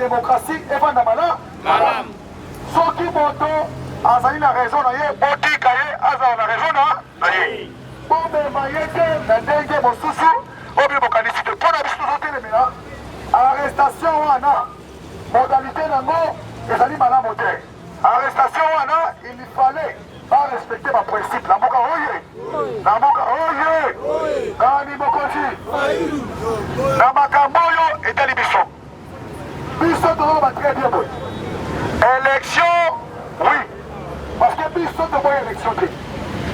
démocratie evanda malamu. Soki moto azali na raison na ye, botika ye azala na raison na ye, bomema ye te na ndenge mosusu oyo bino bokanisi te. Mpo na biso tozotelemela arrestation wana, modalité nango ezali malamu te. Arrestation wana, il fallait barespecte baprincipe na mboka oye, na mboka oye. Nani mokonzi na makambo oyo etali biso? Biso tozoloba très bien boye, élection oui, parce que biso toboyi élection te.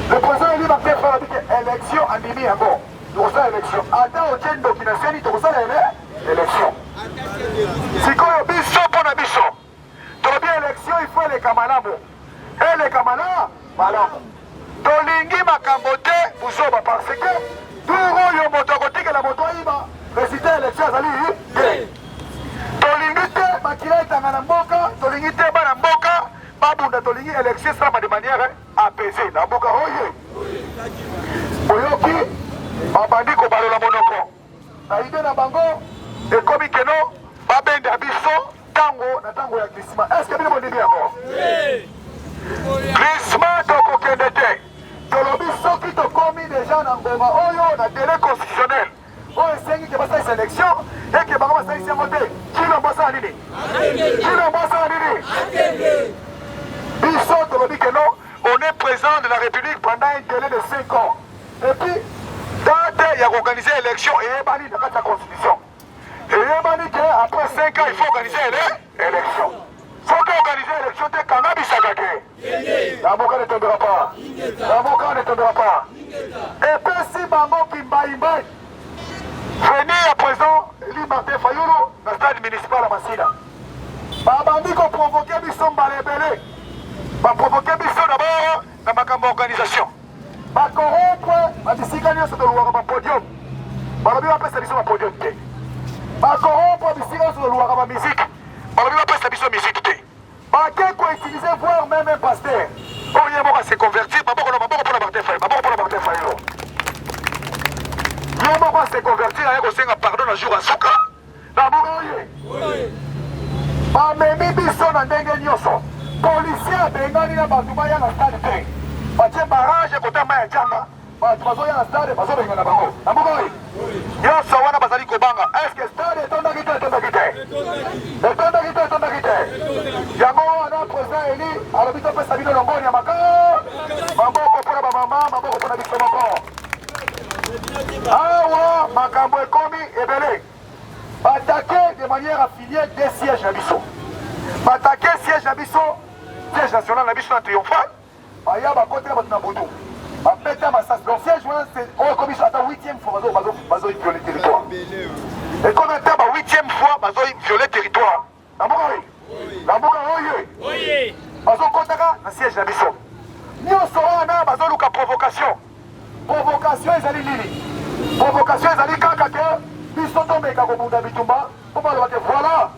Le président élu Martin Fayulu alobi ke élection andimi yango, tokosala élection ata otie ndoki na seni, tokosala élection. Sikoyo biso, mpo na biso tolobi élection il faut eleka malamu, eleka malamu. Tolingi makambo te buzoba, parce que tour oyo moto akotikela moto ayiba résultat élection azali te. Tolingi te makila etanga na mboka, tolingi te bana mboka babunda, tolingi élection esalama de manière apaisée na mboka oyo. Boyoki babandi kobalola monoko na idée na bango, ekomi keno babenda biso ntango na ntango ya glissement. Est ce que bino bondimi yango? Glissement tokokende te. Tolobi soki tokomi déjà na ngoma oyo na délai constitutionnel oyo esengi ke basalisa élection, eke bango basalisi yango te, Tshilombo asala nini? Tshilombo asala nini? Biso tolobi ke non, on est président de la République pendant un délai de 5 ans et puis date ya koorganiser élection eyebani na kati ya constitution, eyebani ke après 5 ans il faut organiser élection. Soki organiser élection te, kanga bisaka ke la mboka ne tombera pas, la mboka ne tombera pas. Epesi bango kimbaimbai. Venue ya président élu Martin Fayulu na stade municipal ya Masina, babandi koprovoquer biso mbala ebele. Baprovoquer biso d'abord na makambo ya organisation, bacorrompre babisika nyonso tolwaka bapodium, balobi bapesa biso bapodium te. Bacorrompre bisika nyonso tolwaka bamusique, balobi bapesa biso musique te. Bake koutiliser voire même un pasteur oyo ye moko ase convertir. Maboko na maboko mpona Martin Fayulu, maboko mpona Martin Fayulu. Ye moko ase convertir, aye kosenga pardon na jour asuka na mboka oye. Bamemi biso na ndenge nyonso. Policier abengani na bato baya na stade te, batie barrage kota mai ya janga, bato bazoya na stade bazobengana bango na mboka oyo. Nyonso wana bazali kobanga. Est-ce stade etondaki te? Etondaki te? Etondaki te? Etondaki te? Yango wana président élu alobi topesa bino longoni ya maka. Maboko mpona bamama, maboko mpona biso moko. Awa makambo ekomi ebele. Baattaquer de manière affiliée des sièges na biso, baattaquer siège na biso, siège national na biso na Triomphal. Baya bakotela bato na butu, babeta masasi. Donc siège wana oyo ekomi so ata huitième fois bazoviole territoire, ekomi ata ba huitième fois bazoviole territoire na mboka oyo, na mboka oyo. Bazokotaka na siège na biso. Nyonso wana bazoluka provocation. Provocation ezali nini? Provocation ezali kaka ke biso tomeka kobunda bitumba, mpo baloba ke voilà,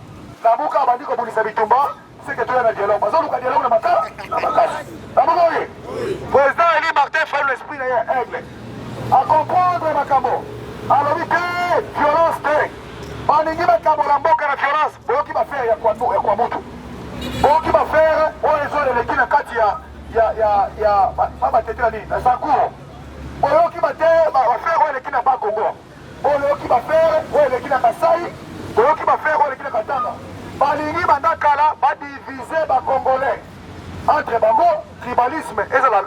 Lamuka abandi kobundisa bitumba, seke toya na dialogue. Bazoluka dialogue na na makasi na mboka oyo. Président élu Martin Fayulu, esprit na ye aigle, acomprendre makambo, alobi te violence te. Balingi bakabola mboka na violence. Boyoki baaffaire ya Kwamouth, boyoki baaffaire oyo ezo eleki na kati ya babatete na nini na Sankuru, boyoki bate baaffaire oyo eleki na Bakongo, boyoki baaffaire oyo eleki na Kasai, boyoki baaffaire oyo eleki na Katanga. Balingi banda kala badiviser bacongolais entre bango, tribalisme ezala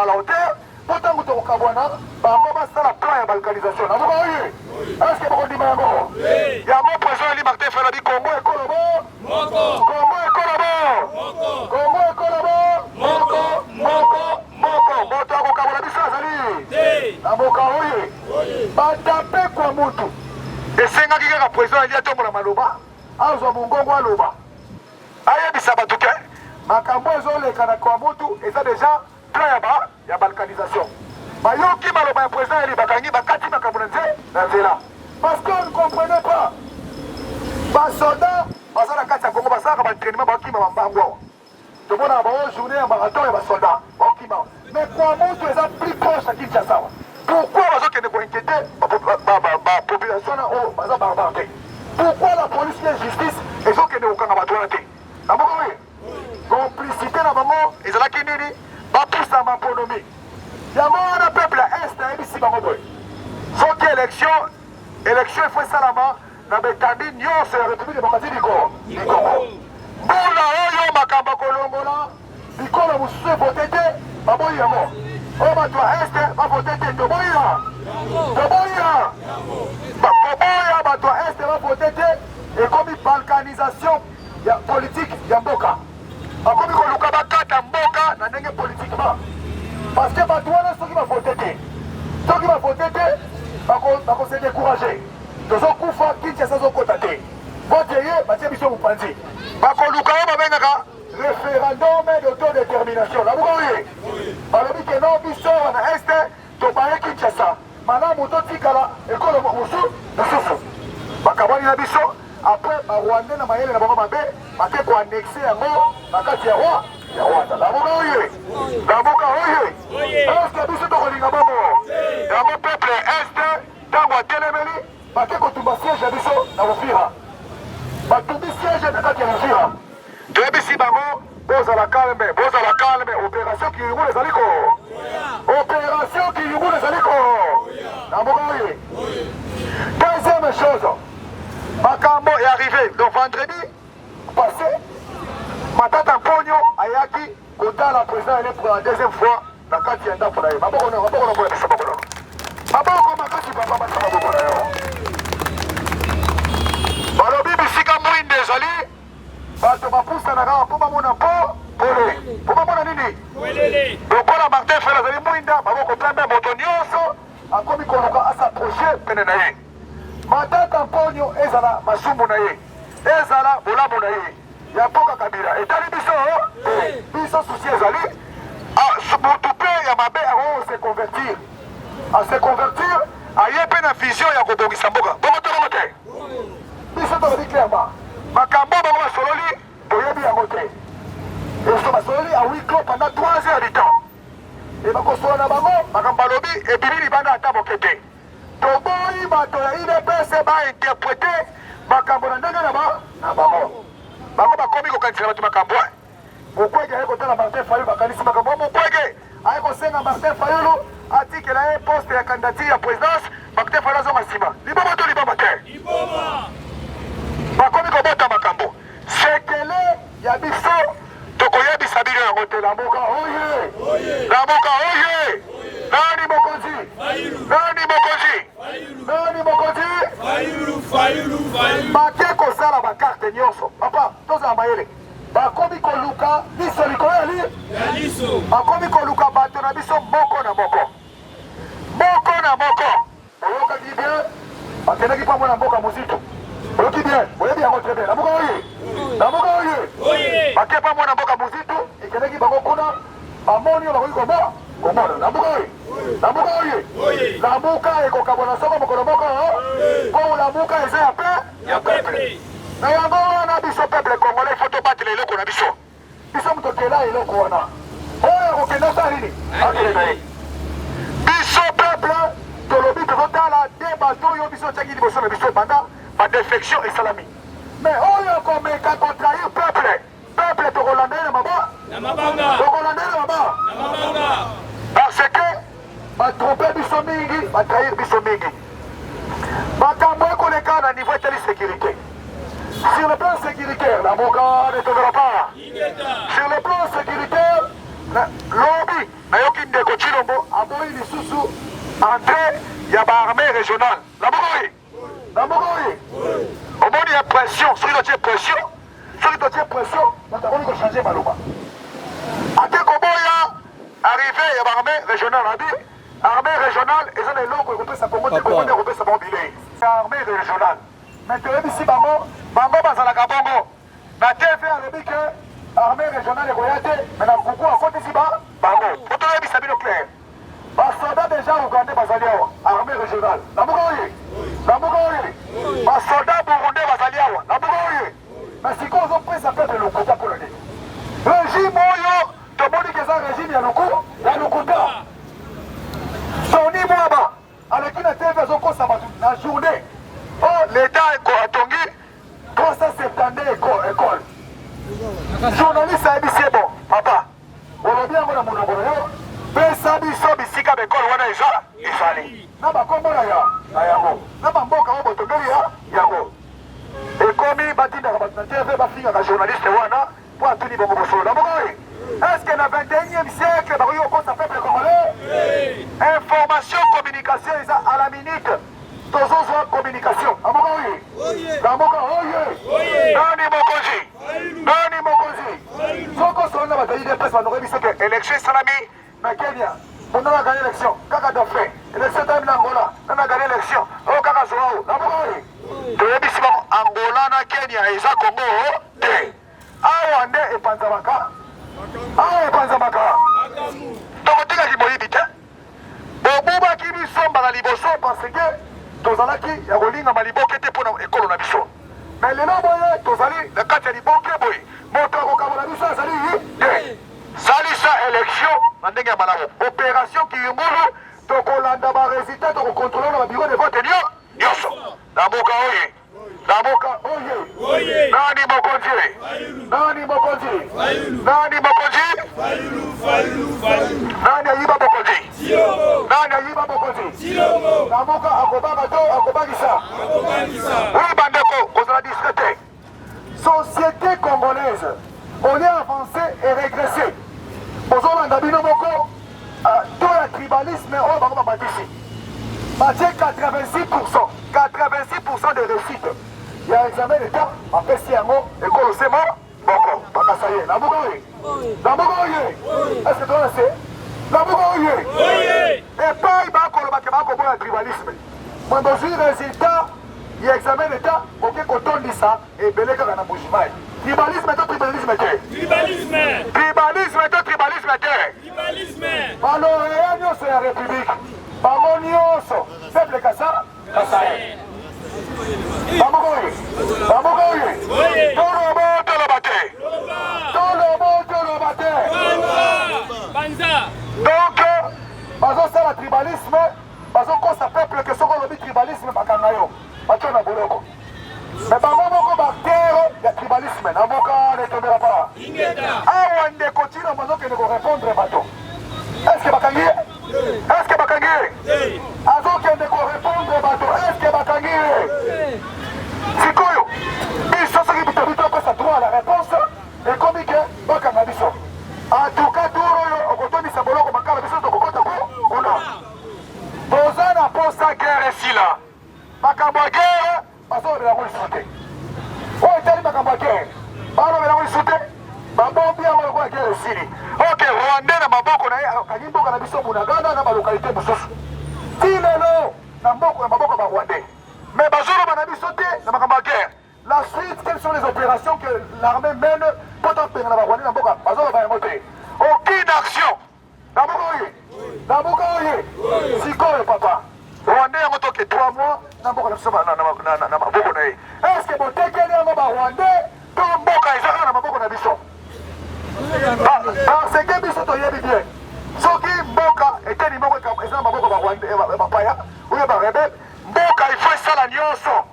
à la hauteur, mpo ntango tokokabwana, bango basala plan ya balkanisation na mboka oyo. Est-ce bokondima yango? Yango président élu Martin Fayulu alobi Kongo ekolo bo Kongo ekolo bo Kongo ekolo bo moko moko moko. Moto akokabola biso azali na mboka oyo. Batape Kwamouth, esengaki kaka président élu atombola maloba, azwa mongongo, aloba, ayebisa bato ke makambo ezoleka na Kwamouth eza déjà plan ya balkanisation. Bayoki maloba ya président élu, bakangi, bakati makambo na nzela, parce que on ne comprenait pas. Basoda baza na kati ya Kongo, basalaka baentraînement, bakima bambangu. Awa tomonaka bao journée ya marathon ya basoldat bakima, mais Kwamouth eza plus proche ya Kinshasa wa. Pourquoi bazokende koinquiéter bapopulation na oyo baza barbare te? Pourquoi la police ya justice ezokende? économie. Yango wana peuple ya Est ayebisi bango boye, soki élection élection efo esalama na betandi nyonso ya République démocratique du Congo. Mbula oyo makambo kolongola bikolo mosusu evote te, baboyi yango. Oyo bato ya Est bavote te, toboyi ya toboyi ya koboya bato ya Est bavote te, ekomi balkanisation ya politique ya mboka. Bakomi koluka bakata mboka na ndenge politiquement, parce que bato wana soki bavote te, soki bavote te, bakose décourager. Tozokufa, Kinshasa azokota te, vote ye batie biso mopanzi. Bakoluka oyo babengaka référendum d'autodétermination. Labuka oye balobi ke non, biso awa na Est tobaye Kinshasa, malamu totikala ekolo mosusu mosusu. Bakabwani na biso. Après, Barwandais na mayele na bango mabe bake koannexe yango na kati ya roi ya Rwanda. Lamuka oye, lamuka oye! Eske biso tokolinga bongo yango? Peuple Est ntango atelemeli, bake kotumba siège ya biso na Uvira. Batumbi siège na kati ya Uvira. Toyebisi bango: bozala calme, bozala calme, opération Kiyungulu ezali ko opération Kiyungulu ezali ko. Lamuka oye! Deuxième chose, makambo est arrivé donc vendredi passé, Matata Mponyo ayaki kotala président élu pour la deuxième fois na kati ya ndako na ye. Maboko na maboko na boya biso, maboko maboko makasi, papa, bata maboko na yo. Balobi bisika mwinde ezali, bato bapusanaka mpo bamona mpo pole, mpo bamona nini. Lokola Martin Fayulu azali mwinda, maboko pembe, moto nyonso akomi koluka as'approche pene na ye. Matata Mponyo, ezala masumu na ye, ezala bolamu na ye ya mboka Kabila, etali biso biso. Souci ezali motu mpe ya mabe akoki se convertir, ase convertir, aye mpe na vision ya kobongisa mboka. Bongo to bongo te? Biso tolobi clairement, makambo bango basololi, toyebi yango te. Eso basololi à huis clos pendant 3 heures du temps e bakosola na bango, makambo balobi ebimi libanda ata moke te. Toboyi bato ya UDPS bainterprete makambo na ndenge na bango. Bango bakomi kokanisela bato makambo. Mukwege aye kotala Martin Fayulu, bakanisi makambo. Mukwege aye kosenga Martin Fayulu atikela ye poste ya candidature ya présidence. Martin Fayulu azonga nsima. Liboma to liboma te? Bakomi kobota makambo. Sekele ya biso, tokoyebisa bino yango te. Lamuka oye, lamuka oye! Nani mokonzi? Nani mokonzi? Nani mokonzi? Bake kosala bacarte nyonso. Papa, tozala mayele. Bakomi koluka liso likolo ya li, bakomi koluka bato na biso moko na moko, moko na moko. Oyokaki bien, bakendaki mpo mwana mboka Mozito. Oyoki bien, oyebi yango très bien. Lamuka oye, lamuka oye! Bake mpo mwana mboka Mozito, ekendaki bango kuna, bamoni oyo bakoki komona komona. Lamuka oye, lamuka oye! Lamuka ekokabwana soko mokolo moko, mpo lamuka eza ya pe ya peuple. Na yango wana, biso peuple congolais, faut tobatela eloko na biso. Biso moto okela eloko wana, oyo akokende osala nini, akende na ye. Biso peuple tolobi, tozotala te bato oyo biso otiaki liboso na biso banda badéfection esalami. Mais oyo komeka kotrahir peuple, peuple tokolanda ye na maba, tokolanda ye na maba, parce que batrompe biso mingi, batrahir biso mingi. Makambo ekoleka na niveau etali sécurité, sur le plan sécuritaire, Lamuka ne tombera pas. Sur le plan sécuritaire, lobi nayoki ndeko Chilombo aboyi lisusu entrée ya baarmée régionale. Lamuka oye, lamuka oye! Omoni ya pression, soki totie pression, soki totie pression, bato akomi kochange maloba. Ate koboya arrivée ya baarmée régionale, abi armée régionale eza na eloko ekopesa Kongo te, Kongo nde ekopesa bango bilei, armée régionale. Mais toyebisi bango, bango bazalaka bongo. Na TV alobi ke armée régionale ekoya te, mais na nkuku akotisi ba bango. Po toyebisa bino clair, basoda déjà ougandais bazali awa, armée régionale. Lamuka oye, lamuka oye! Basoda burundais bazali awa. Lamuka oye! Mais sikoyo ozopesa peuple lokuta mpona nini? Régime oyo tomoni ke eza régime ya loku ya lokuta. Soni Mwaba aleki na TV, azokosa bato na journée oh, l'État atongi 372 école. Journaliste ayebisi ye: bon papa, olobi yango na monoko na yo. Baekole wana eza ezali na bakombo na ya na yango na bamboka oyo botongeli ya yango. Ekomi batindaka bato na TV, bafingaka journaliste wana mpo atuni bango bosolo na moko oyo. Est-ce que na 21e siècle bakoki kokosa peuple congolais? Information, communication eza à la minute. Tozozwa communication na moko oyo, na moko oyo. Nani mokonzi? Nani mokonzi? Soko osolola na bato ya UDPS, bandokoyebi biso ke élection esalami na Kenya, mpo nana gagné élection kaka dauphin, élection esalami na Angola, nana gagné élection oyo kaka Joao. Na moko oyo toyebisi bango, Angola na Kenya eza Congo te. Awa nde epanzamaka, awa epanzamaka. Tokotikaki boyibi te. Bobubaki biso mbala liboso parce que tozalaki ya kolingama liboke te mpo na ekolo na biso. Mais lelo boye tozali na kati ya liboke boye, moto akokabola biso azali te. Salisa élection na ndenge ya malamu. Opération Kiyungulu, tokolanda ba résultats, tokocontrôle na ba bureau de vote nyonso. Lamuka oye! Lamuka oye! Nani mokonzi? Nani mokonzi? Nani mokonzi? Nani ayiba mokonzi? Nani ayiba mokonzi? Lamuka akobanga to akobangisa? Oui, bandeko, kozala distrait te. Société congolaise, au lieu avancer et régresser, bozolanda bino moko to ya tribalisme oyo bango bamatisi, batie 86 86 de réussite ya examen d'État, bapesi yango ekolo sema moko bakasa ye. Lamuka oye, lamuka oye! Est ce que toza na se? Lamuka oye! Epai bakolobake bakoboya tribalisme, mwe bozwi résultat ya examen d'État, oke kotondisa ebele kaka na Mbujimayi. Tribalisme to tribalisme te? Tribalisme to tribalisme te? Balauréat nyonso ya République, bango nyonso peuple kasa kasaye. Bamoko oye, bamoko oye! Toloba, toloba te, toloba, toloba te. Donc bazosala tribalisme, bazokosa peuple ke soki olobi tribalisme, bakanga yo, batio na boloko. Mais bango moko baacteur ya tribalisme na mboka ne tombera pas. Awa ndeko Tino bazokende korépondre bato, est ce que bakangi ye? Est ce que bakangi ye? Azokende korépondre bato, est ce que bakangi ye? Sikoyo biso soki bitobi topesa droit à la réponse, ekomi ke bakanga biso. En tout cas, tour oyo okotondisa boloko makala, biso tokokota ko kuna. Toza na posa guerre esila. Makambo ya guerre bazolobela yango lisusu te. Oyo etali makambo ya guerre, balobela yango lisusu te, babombi yango lokola guerre esili. Ok, Rwandais na maboko na ye akangi mboka na biso Bunagana na balocalité mosusu ti lelo na mboka na maboko ya Barwandais, mais bazoloba na biso te na makambo ya guerre. La suite, quelles sont les opérations que l'armée mène mpo topengana Barwandais na mboka? Bazoloba yango te. Aucune action. Lamuka oye, lamuka oye! Sikoyo papa Rwandais yango toke 3 mois na mboka na biso na maboko na ye, est ce que botekeli yango Barwandais to mboka eza kaka na maboko na biso? Parce que biso toyebi bien, soki mboka eteni moko eza na maboko Barwandais, bapaya oyo barebelles, mboka ifo esala nyonso,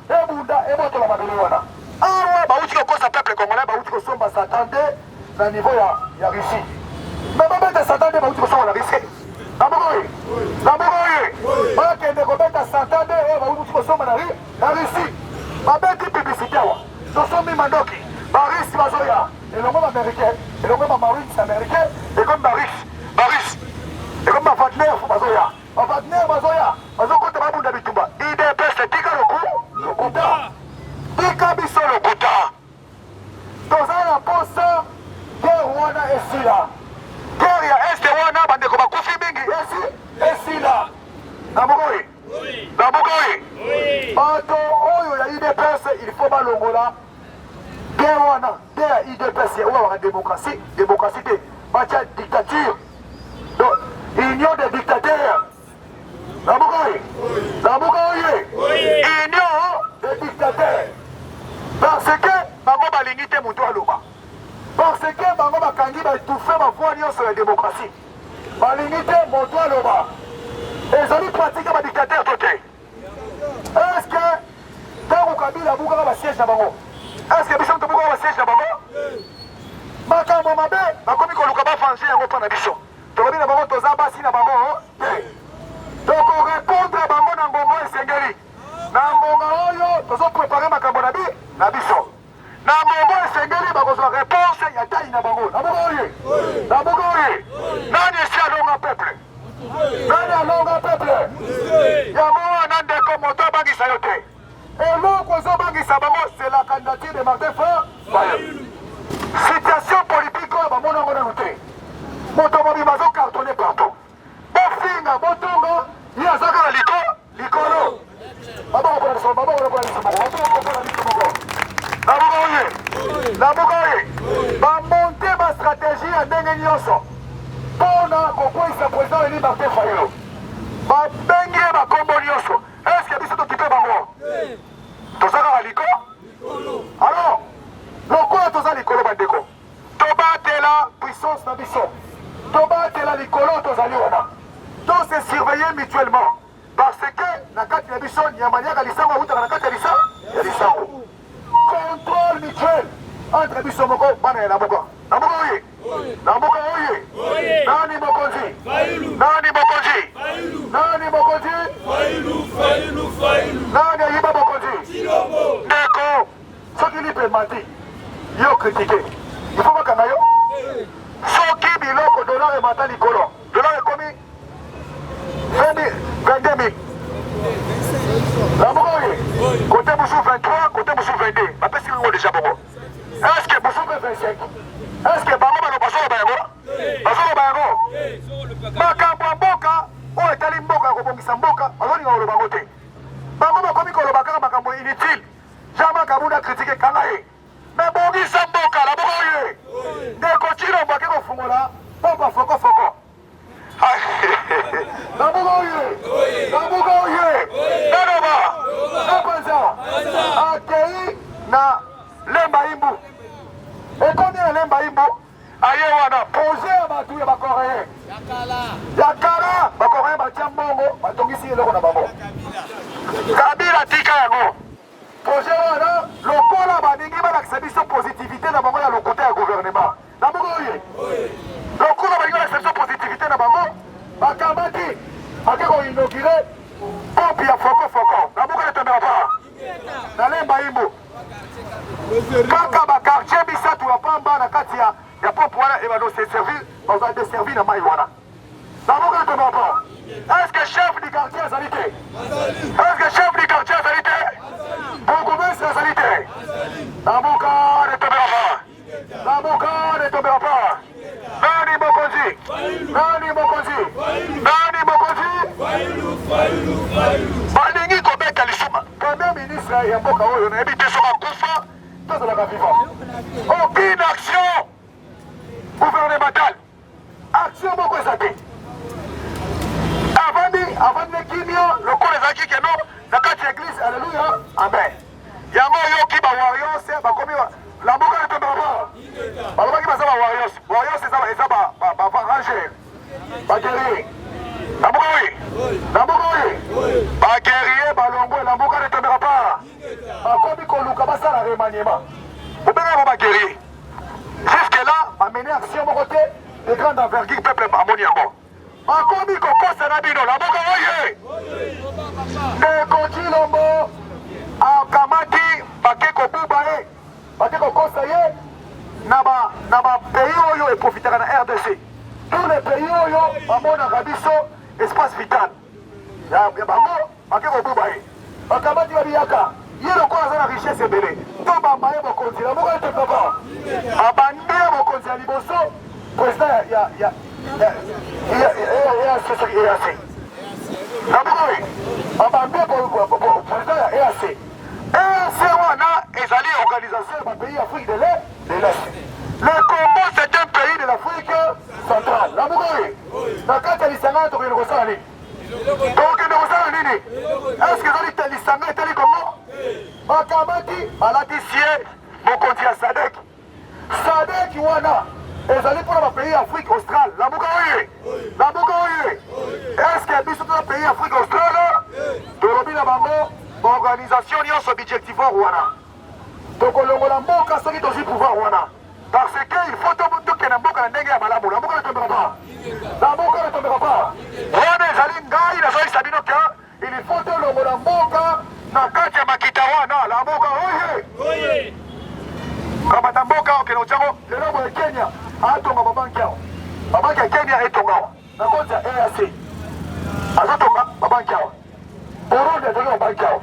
ebunda, ebotola mabele wana. Awa bauti kokosa peuple congolais, bauti kosomba Satan te na niveau ya Russie, mais babeta Satan te, bauti kosomba na Russie. Na mboka oye, na mboka oye, bakende kobeta Satan te oyo bauti kosomba na Russie. Babeti publicité awa, tosombi mandoki, Barusse bazoya elongo, Baaméricain elongo, Bamarines américain, ekomi Barusse, Barusse ekomi Bawagner, fo bazoya, Bawagner bazoya, bazokota, babunda bitumba. UDPS, tika loku lokuta, tika biso lokuta. Toza na posa guerre wana esila. Guerre ya Est wana, bandeko bakufi mingi, esi esila. Na mboka oye, na mboka oye! Bato oyo ya UDPS, il faut balongola guerre wana te ya UDPS oyo baka démocratie, démocratie te, batia dictature, donc union des dictateurs. Na mboka oye, na mboka oye! Union des dictateurs, parce que bango balingi te moto aloba, parce que bango bakangi, baétouffe bavoix nyonso ya démocratie, balingi te moto aloba. Ezali pratique ya badictateur to te? Est ce que ntango Kabila abukaka basiège na bango, est ce que biso tobukaka basiège na bango? Makambo mabe bakomi koluka bavenger yango mpo na biso. Tolobi na bango, toza basi na bango te. yo te. Eloko ezobangisa bango, c'est la candidature de Martin Fayulu. Situation politique oyo bamona yango nanu te. Moto mobimba azo cartonner partout. Bofinga, botonga, ye aza kaka liko likolo. Maboko mpona biso, maboko mpona biso moko, maboko mpona biso moko. Lamuka oye, lamuka oye. Bamonte ba stratégie ya ndenge nyonso mpona kokweyisa président Eli Martin Fayulu. Babengi ye bakombo nyonso. Est-ce que biso tokipe bango? Toza kaka liko? Alors, lokola toza likolo bandeko, tobatela puissance na biso, tobatela likolo tozali wana, to se surveiller mutuellement parce que na kati na biso nyama liaka lisango awutaka na kati ya lisa ya lisango. Contrôle mutuel entre biso moko bana ya Lamuka. Lamuka oye! Lamuka oye! Nani mokonzi? Nani mokonzi? Nani mokonzi? Nani ayiba mokonzi? Ndeko, soki lipa emati yo kritike, il faut bakanga yo. Soki biloko dollar emata likolo, dollar ekomi 22 000. Lamuka oye! Kote mosusu 23, kote mosusu 22. Bapesi yango deja bongo. Est-ce que mosusu mpe 25? Est-ce que bango balo bazoloba yango? Bazoloba yango? Makambo ya mboka oyo etali mboka ya kobongisa mboka bazolinga koloba yango te. Bango bakomi koloba kaka makambo inutile. Jean-Marc Kabund critique kanga ye. Mais bongisa mboka na mboka oye. Ndeko Tshilombo ake kofungola pompa fokofoko. Na mboka oye, na mboka oye, naloba napanza akei na Lemba Imbu, ekomi na Lemba Imbu aye wana projet ya bato ya bacoréen ya kala, bacoréen batia mbongo batongisi eloko na bango. Kabila tika yango projet wana, lokola balingi balakisa biso positivité na bango ya lokuta ya gouvernement na mboka oye, lokola balingi balakisa biso positivité na bango, bakamati ake koinaugurer pompe ya fokofoko na mboka etombela pa na Lemba Imbu, kaka baquartier misato ya pamba na kati ya pompe wana ebando se servir, bazwa desservi na mai wana na mboka etombela pa. Est-ce que chef du quartier azali te? Est-ce que chef du quartier azali te? Bourgmestre azali te? Na mboka etombela pa, Lamuka ne tombera pas. Nani mokonzi? Nani mokonzi? Nani mokonzi? Balingi kobeta lisuma. Premier ministre ya mboka oyo nayebi te soki akufa tozalaka vivant. Aucune action gouvernementale. Action moko eza te. Avandi avandi ne kimia lokola ezalaki keno na kati ya église. Alléluia, amen. Yango oyoki ba warriors bakomi Lamuka ne tombera pas. Balobaki baza ba warriors. Warriors eza ba ba ranger. Ba guerrier. Lamuka oye. Lamuka oye. Ba guerrier balongwe Lamuka ne tombera pas. Bakomi koluka basala remaniement. Obenga bango ba guerrier. Jusque là, bamene action moko te de grande envergure, peuple amoni yango. Bakomi kokosa na bino. Lamuka oye. Ndeko Tshilombo akamati bake kobuba ye, bake kokosa ye na ba na ba pays oyo eprofitaka na RDC. Tous les pays oyo bamonaka biso espace vital ya bango, bake kobuba ye, bakamati babiyaka ye lokola aza na richesse ebele, to bamba ye bokonzi. Lamuka ete papa abandi ye bokonzi ya liboso, président ya EAC, soki EAC. Lamuka oye, babambi ye président ya EAC. EAC wana ezali organisation ya bapays Afrique de l'Est de l'Est. Le Congo, c'est un pays de l'Afrique centrale. Lamuka oye, na kati ya lisanga tokende kosala nini? Tokende kosala nini? Est-ce que ezali lisanga etali Congo? Bakamati balatisi ye mokonzi ya SADC. SADC wana ezali mpona bapays ya Afrique australe. Lamuka oye, lamuka oye. Est-ce que biso toza pays Afrique australe? Tolobi na bango baorganisation nyonso budgétivore wana, tokolongola mboka soki tozwi pouvoir wana, parce que il faut tokende mboka na ndenge ya malamu. Lamuka ne tombera pas, Lamuka ne tombera pas. Wana ezali ngai nazoyisa bino ke il faut tolongola mboka na kati ya makita wana. Lamuka oye, kamata mboka okende otiango lelo boye. Kenya atonga babanki awa, babanki ya Kenya etonga awa na koti ya EAC, azotonga babanki awa. Burundi atongi babanki awa.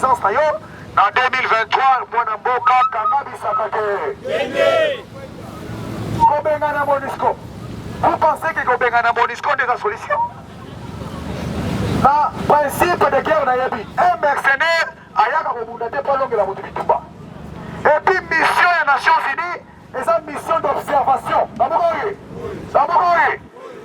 reconnaissance na yo na 2023. Mwana mboka, kanga bisaka te. Kobengana MONUSCO, vous pensez que kobengana MONUSCO nde eza solution? Na principe de guerre nayebi, un mercenaire ayaka kobunda te mpo alongela moto bitumba. Et puis mission ya Nations Unies eza mission d'observation. Baboka oye, baboka oye,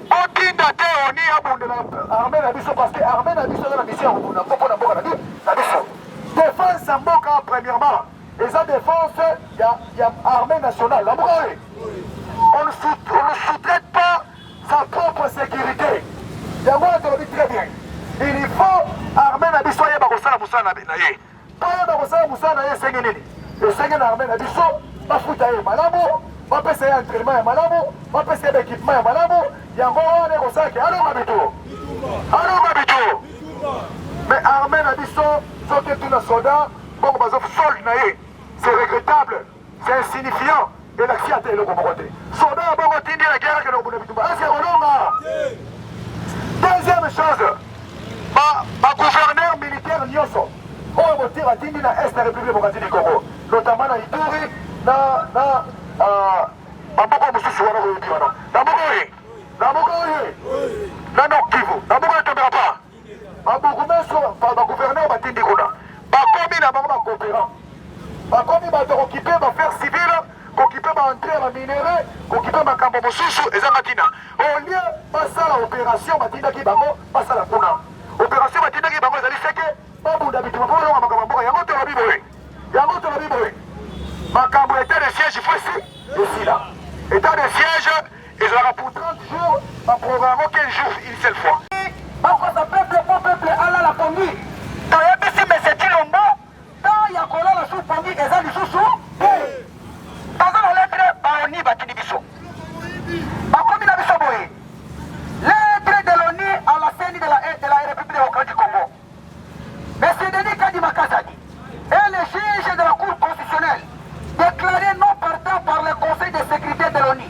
botinda te ONU abundela armée na biso, parce que armée na biso eza na mission ya kobunda mpo mpona mboka na biso. Défense ya mboka, premièrement, eza défense ya armée nationale. Na mboka oye, on ne sous-traite pas sa propre sécurité. Yango wana tolobi très bien, il faut armée na biso ayeba kosala mosala na ye. Mpo ayeba kosala mosala na ye, esenge nini? Esenge na armée na biso bafuta ye malamu, bapesa ye entraînement ya malamu, bapesa ye baéquipement ya malamu. Yango wana ekosalaki alonga bitu, alonga bitu. Mais armée na biso, soki etuna soldat bongo bazo solde na ye, c'est regrettable, c'est insignifiant, elakisi ata eloko moko te. Soldat ya bongo tindi na guerre, akende kobunda bitumba, est-ce kolonga? Deuxième chose, bagouverneur militaire nyonso oyo botie batindi na est ya République démocratique du Congo, notamment na Ituri na bamboka mosusu wana koyebi wana, na mboka oye, na mboka oye, na Nord Kivu, na mboka etombeka pa babourgmestre, bagouverneur batindi kuna bakomi na bango bacoopérant, bakomi bato kokipe baaffaire civile, kokipe baentrée ya baminerai, kokipe makambo mosusu ezanga ntina, au lieu basala opération batindaki bango basala kuna. Opération batindaki bango ezali seke babunda bitumba mpo balonga makambo ya mboka. Yango tolobi boye, yango tolobi boye, makambo état de siège faut esi esila. État de siège ezalaka pour 30 jours, baprogramme 15 jours, une seule fois. Bakosa peuple mpo peuple alala pongi. Toyebisi monsieur Tshilombo, temps ya kolala su pongi eza lisusu te. Toza na lettre baONU batindi biso, bakomi na biso boye: lettre de l'ONU à la CENI de la République démocratique du Congo. Monsieur Denis Kadima Kazadi et les juges de la Cour constitutionnelle déclarés non partant par le Conseil de sécurité de l'ONU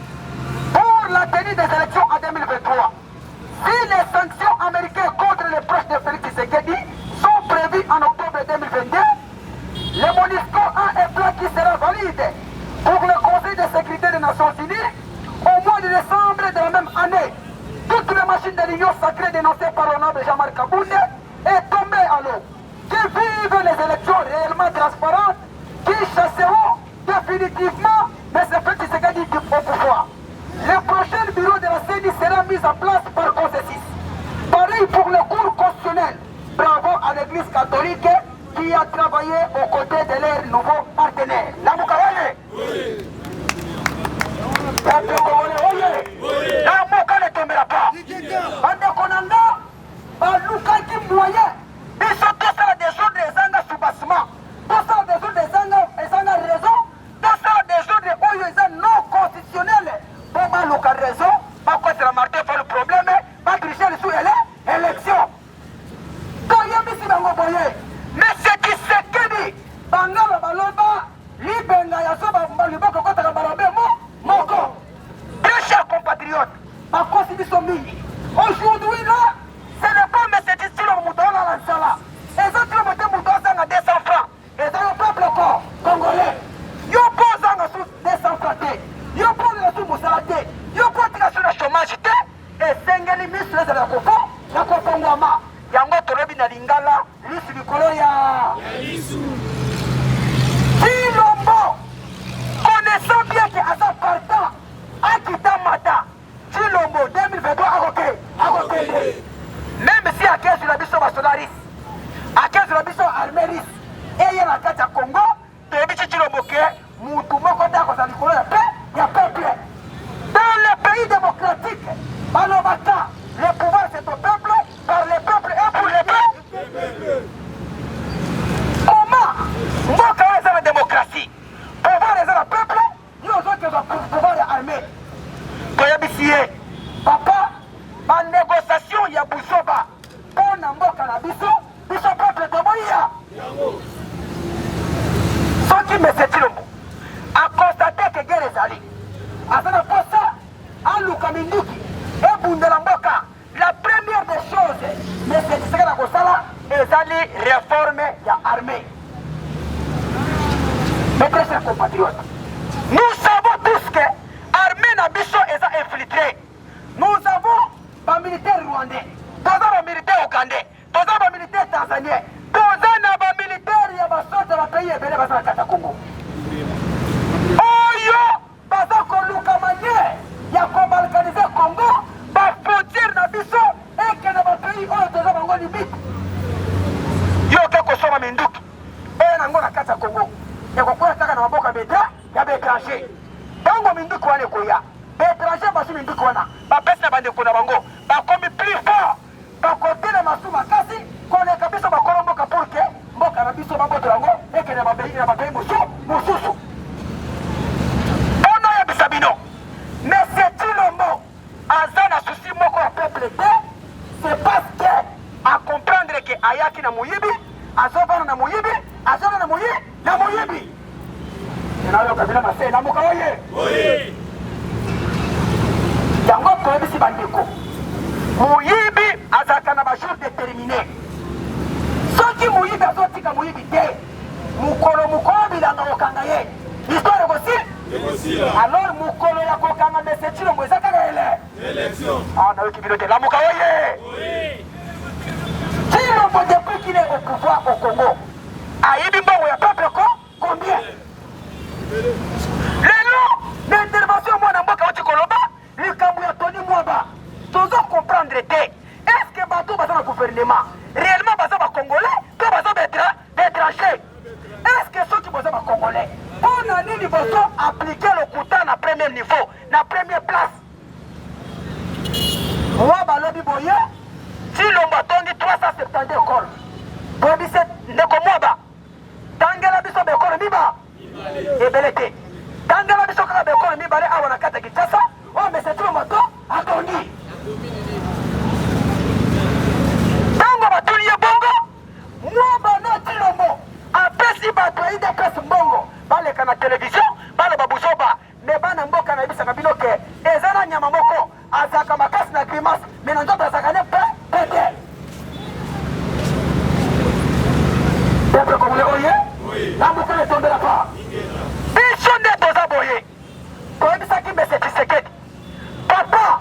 pour la tenue des élections en 2023. Si les sanctions américaines contre les proches de Félix Tshisekedi sont prévues en octobre 2022, le MONUSCO a un plan qui sera valide pour le Conseil de sécurité des Nations Unies au mois de décembre de la même année. Toutes les machines de l'Union sacrée dénoncées par l'honorable Jean-Marc Kabund est tombée à l'eau. Que vivent les élections réellement transparentes qui chasseront définitivement M. Félix Tshisekedi au pouvoir. Le prochain bureau de la CENI sera mis en place par consensus. Pareil pour le cours constitutionnel. Bravo à l'Église catholique qui a travaillé aux côtés de leurs nouveaux partenaires. Lamuka oye! Peuple congolais oye! Lamuka ne tombera pas. Bandeko na nga, balukaki moyen biso tosala désordre ezanga soubassement, tosala désordre ezanga raison, tosala désordre oyo eza non constitutionnel, mpo baluka raison bakotela Martin Fayulu problème, batriche lisu ele élection. Toyebisi bango boye: monsieur Tshisekedi, bangala baloba libenga ya so liboko ekotaka balabe mo moko. Très chers compatriotes, bakosi biso mingi. Aujourd'hui là, ce n'est pas monsieur Tshilombo moto olala nzala, eza Tshilombo te moto azanga 200 francs, eza yo peuple congolais. Yo mpo ozanga su 200 francs te, yo mpo olela su mosala te, yo mpo otika su na chômage te, esengeli miso ezala ya kofo ya kofongwama. Yango tolobi na lingala, lisu likolo ya Tshilombo. Connaissant bien que aza partant, akita mata, Tshilombo 2023 akoke akokende, même si akezwela biso basoda russe, akezwela biso armée russe eye na kati ya Congo, toyebi ti Tshilombo ke mutu moko te akozala likolo ya pe ya peuple. Dans le pays démocratique, balobaka: le pouvoir, c'est au peuple, par le peuple et pour le peuple. Comment mboka oyo eza na démocratie, pouvoir eza na peuple, yo ozokezwa pouvoir ya armée? Toyebisi ye: papa, banégociation ya buzoba mpo na mboka na biso, biso peuple toboyiya. Soki monsieur Tshilombo aconstate ke guerre ezali, aza na posa aluka minduki ebundela mboka, la première des choses monsieur Tshisekedi akosala Ezali réforme ya armée. Mes très chers compatriotes, nous savons tous que armée na biso eza infiltrée. Nous avons ba militaires rwandais, toza ba militaires ougandais, toza ba militaires tanzaniens, toza na ba militaires ya ba sorte ya ba pays ebele baza na kati ya Congo. Oyo Baza koluka manière ya ko balkaniser Congo, ba frontières na biso ekende ba pays oyo toza bango limite. Yo oke kosomba minduki oyo nango na kati ya Congo ekokwea kaka na maboko ya beta ya ba étranger. Ntango minduki wana ekoya, ba étranger bazwi minduki wana bapesi na bandeko na bango, bakomi plus fort, bakotelema su makasi koleka biso bakolo mboka pour que mboka na biso babotola yango ekende na bapays mosusu. Mpo nayebisa bino, Monsieur Tshilombo aza na souci moko ya peuple te, c'est parce que a comprendre que ayaki na moyibi, azovanda na moyibi, azonga na moyibi na moyibi. Nayoka bino na se lamuka oye. Yango toyebisi bandeko, moyibi azalaka na bajour déterminé. Soki moyibi azotika moyibi te, mokolo mokolo bilanga kokanga ye, histoire ekosila. Alors mokolo ya kokanga Monsieur Tshilombo eza kaka ele élection. Ah, nayoki bino te, lamuka oye. Tshilombo depuis qu'il est au pouvoir au Congo, ayibi mbongo ya peuple ko combien? Lelo na intervention mwana mboka auti koloba likambo ya Tony Mwaba, tozo comprendre te. Est-ce que bato baza na gouvernement réellement baza ba congolais to baza ba étranger? Est-ce que soki boza ba congolais, mpo na nini bozo appliquer lokuta na premier niveau, na première place? Mwaba alobi boye, Tshilombo atongi 372 écoles. Boyebise ndeko Mwaba, tangela biso baekole miba ebele te, tangela biso kaka baekole mibale awa na kati ya Kinshasa oyo Monsieur Tshilombo ato atongi. Ntango batuni ye bongo, Mwaba na Tshilombo apesi bato ya UDPS mbongo baleka na television baloba buzoba. Mais bana mboka nayebisaka bino ke eza na nyama moko azalaka makasi na grimace mais na nzoto azalaka ne pe pete. Peuple congolais oye, lamuka etombela pa biso nde toza boye. Toyebisaki Monsieur Tshisekedi, papa,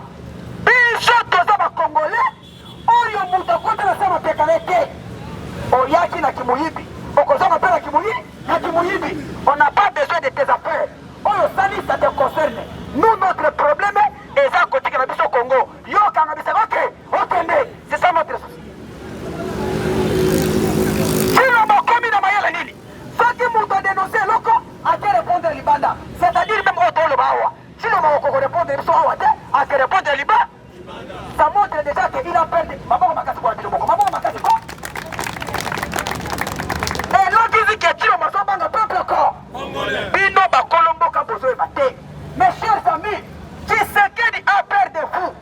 biso toza ba congolais oyo moto akota na sa mapeka na ye te. Oyaki na kimoyibi, okozonga mpe na kimoyibi na kimoyibi. On n'a pas besoin de tes affaires. Oyo osali ça te concerne. Nous notre problème eza kotikela biso Congo. Yo okanga bisaka oke okende, c'est ça notre souci. Tshilombo okomi na mayele nini? Soki moto adenonse eloko ake répondre libanda, c'est-à-dire même oyo toloba awa, Tshilombo akoko répondre biso awa te, ake répondre libanda. Ça montre déjà qu'il a peur de maboko makasi kwa bino moko, maboko makasi ko. Elokisi ke Tshilombo azobanga peuple ko. Bino bakolo mboka bozoyeba te. Mes chers amis, Tshisekedi a peur de vous.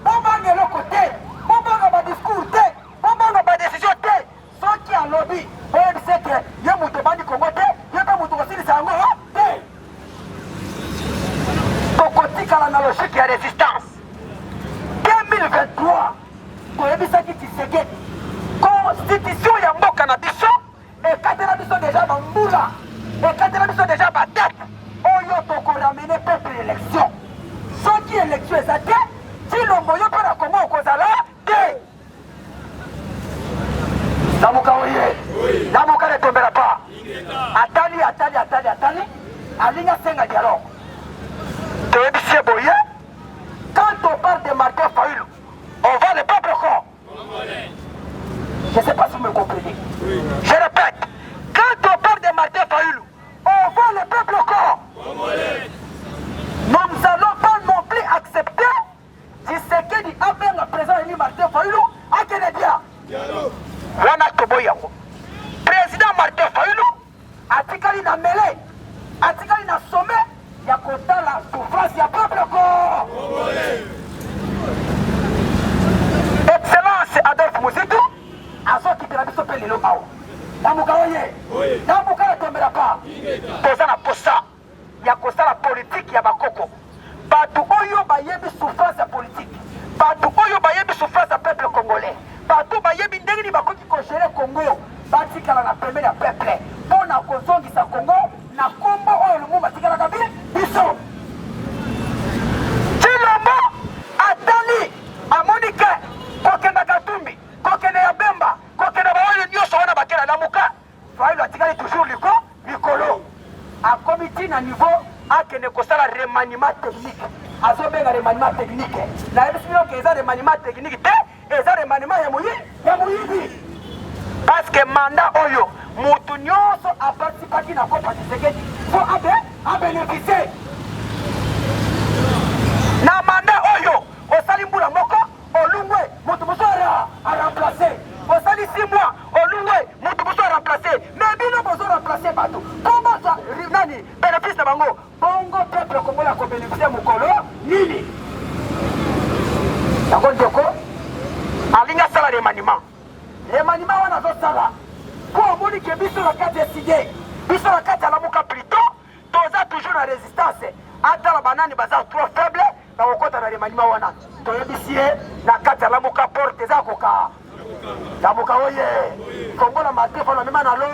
Bobanga eloko te, bobanga ba discours te, bobanga ba décision te. Soki alobi, boyebisa ete ye moto ebandi Congo te, ye mpe moto kosilisa yango te. Tokotikala na logique ya résistance. 2023 toyebisaki Tshisekedi constitution ya mboka na biso ekatela biso deja bambula, ekatela biso deja ba date oyo tokoramene peuple élection. Soki élection eza te, Tshilombo yo mpe na Congo okozala te. Lamuka oye, lamuka ne tombera pas. Atali atali atali atali, alingi asenga dialogue. Toyebisi ye boye, quand on parle de Martin Fayulu, on va le peuple con. Je ne sais pas si vous me comprenez. Je répète, quand on parle de Martin Fayulu, on va le peuple con. Nous n'allons pas non plus accepter Tshisekedi abenga président élu Martin Fayulu akende dia wana toboyi yango. Président Martin Fayulu atikali na mele, atikali na sommet ya kotala souffrance ya peuple ko. Excellence Adolphe Muzito azokitela biso mpe lelo awa. Lamuka oye, lamuka na tombela pa toza na posa ya kosala politique ya bakoko. Bato oyo bayebi souffrance ya politique, bato oyo bayebi souffrance ya peuple congolais, bato. bayebi ndenge nini bakoki kogere Congo batikala na pembeni ya peuple mpo na kozongisa Congo na nkombo oyo Lumumba atikalaka biso. Tshilombo atali amoni ke kokenda Katumbi, kokende ya Bemba, kokende baoyo nyonso wana bakela Lamuka, Fayulu atikali toujours liko likolo, akomi ti na niveau akende kosala remaniement technique. Azobenga remaniement technique, nayebisi bino ke eza remaniement technique te, eza remaniement ya moyi ya moyibi, parce que mandat oyo mutu nyonso aparticipaki na kopa Tshisekedi mpo abe abénéficie na mandat oyo. Osali mbula moko olungwe, moto mosusu aremplace. Osali 6 mois olungwe, moto mosusu aremplace. Mais bino bozo remplace bato mpo bazwa nani bénéfice na bango. Bongo peuple congolais akobénéficie mokolo nini? Yango ndeko alingi asala remaniement. Remaniement wana azosala mpo omoni ke biso na kati ya side, biso na kati ya Lamuka plutot toza toujours na résistance. Atala banani baza trop faible bakokɔta na remaniement wana. Toyebisi ye na kati ya Lamuka porte eza koka. Lamuka oye, fongola Martin Fayulu amema na lo.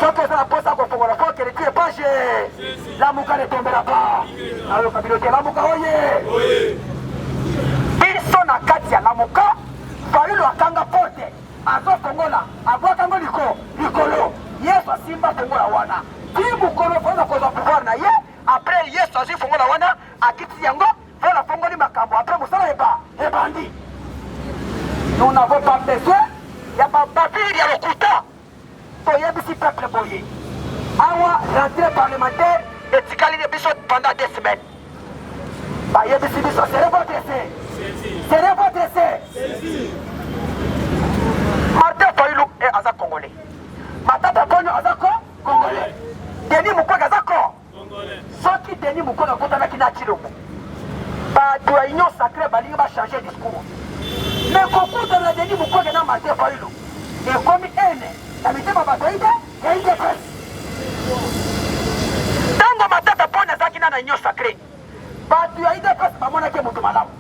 Soki oza na posa kofongola fo okende ti epage. Lamuka ne tombera pas. Nayoka bino te. Lamuka oye, biso na kati ya Lamuka, Fayulu akanga porte, azofongola, abwaka ngo liko likolo. Yesu asimba fongola wana ti mokolo Fayulu akozwa pouvoir na ye. Après Yesu azwi fongola wana, akitisi yango, Fayulu afongoli makambo, après mosala eba ebandi. Nous n'avons pas besoin ya babavire ya lokuta. Toyebisi peuple boye, awa rentrée parlementaire etikali ne biso pendant 2 semaines. Bayebisi biso serez votre serez votre Martin Fayulu eh, aza congolais, Matata Ponyo aza ko congolais, Denis Mukwege aza ko. Soki Denis Mukwege akutanaki na Tshilombo, bato ya Union Sacrée balingi ba changer discours, mais kokutana na Denis Mukwege na Martin Fayulu ekomi haine na mitema bato ya UDPS. Ntango Matata Ponyo azalaki na Union Sacrée, bato ya UDPS bamonaki moto malamu.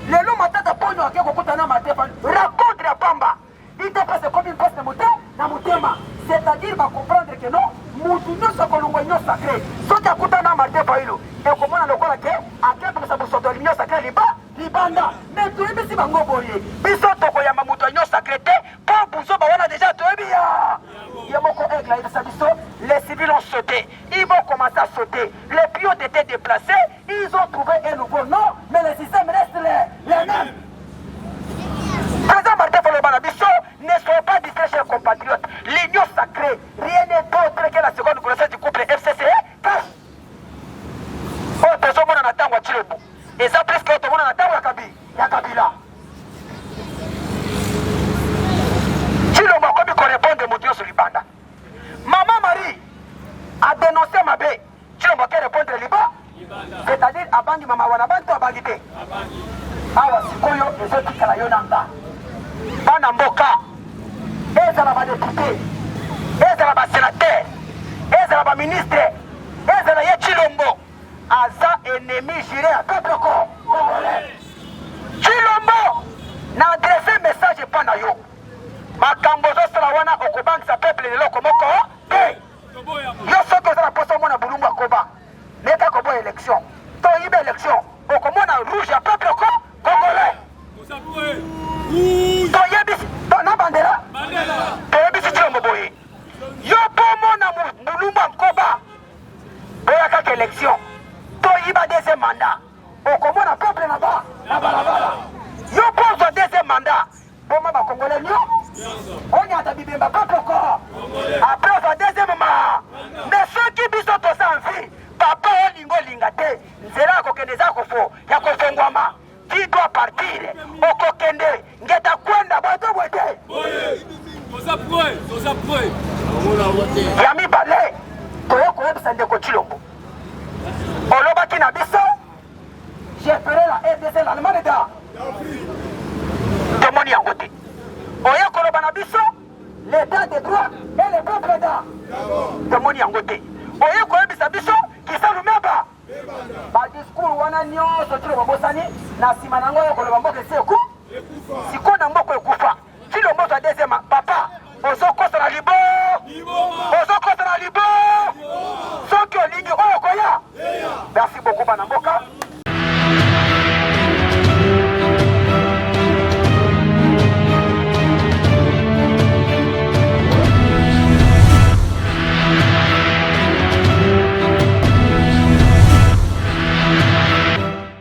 Lelo Matata Ponyo ake kokutana na Martin Fayulu, rencontre ya pamba, UDPS ekomi mpasi na motema na motema, c'est-à-dire ba comprendre que non, mutu nyonso akolongwa Union Sacrée soki akutana na Martin Fayulu ekomona lokola ke akebimisa bosoto ya Union Sacrée liba libanda. Mais toyebisi bango boye, biso tokoyamba moto ya Union Sacrée te, mpo buzoba wana deja toyebi ya ye moko. Aigle ayebisa biso, les civils ont sauté, ils vont commencer à sauter, les pions ont été déplacés, ils ont trouvé un nouveau nom, mais le système reste les mêmes. Président Martin Fayulu na biso, ne soyez pas distraits, chers compatriotes. L'union sacrée, rien n'est d'autre que la seconde grossesse du couple FCC CACH. Oyo tozomona na ntango ya Tshilombo eza plus que oyo tomona na ntango ya Kabila. Tshilombo akomi korépondre moto nyonso libanda. Mama Marie a dénoncé mabe, Tshilombo ake répondre liba, c'est-à-dire abangi mama wana, bantu abangi te. Awa sikoyo ezotikala yo na nga, bana mboka, ezala badepute, ezala basénateur, ezala baministre, ezala ye Tshilombo aza ennemi juré ya peuple congolais. Tshilombo, na adresse message epa na yo, makambo ozosala wana okobangisa peuple leloko moko te. Yo soki oza na posa omona bulungu akoba, meka koboya élection to yiba élection, okomona rouge ya peuple ko congolais. Toyebisi na bandela, toyebisi Tshilombo boye, yo mpo omona bulungu akoba, boya kaka élection to yiba deuxième mandat, okomona peuple na ba na balabala. Yo mpo ozwa deuxième mandat, boma bakongolais nyo onyata bibemba peuple ko après ozwa deuxième ma. Mais soki biso toza en vie, papa olinga olinga te, nzela ya kokende eza kofo ya kofongwama. Tu dois partir, okokende ngeta kwenda boye to boye te. Ya mibale, toye koyebisa ndeko Tshilombo, olobaki na biso je ferai la RDC l'Allemagne da, tomoni yango te. Oye koloba na biso l'état de droit et le peuple da, tomoni yango te. Oye koyebisa biso kisalu meba, badiscours wana nyonso Tshilombo bosani na nsima na yango. Oyo koloba mboka esi eku sikoyo na mboka ekufa, Tshilombo. Ozokosa na libo, ozokosa na libo. Soki olingi oyo koya. Merci beaucoup bana mboka.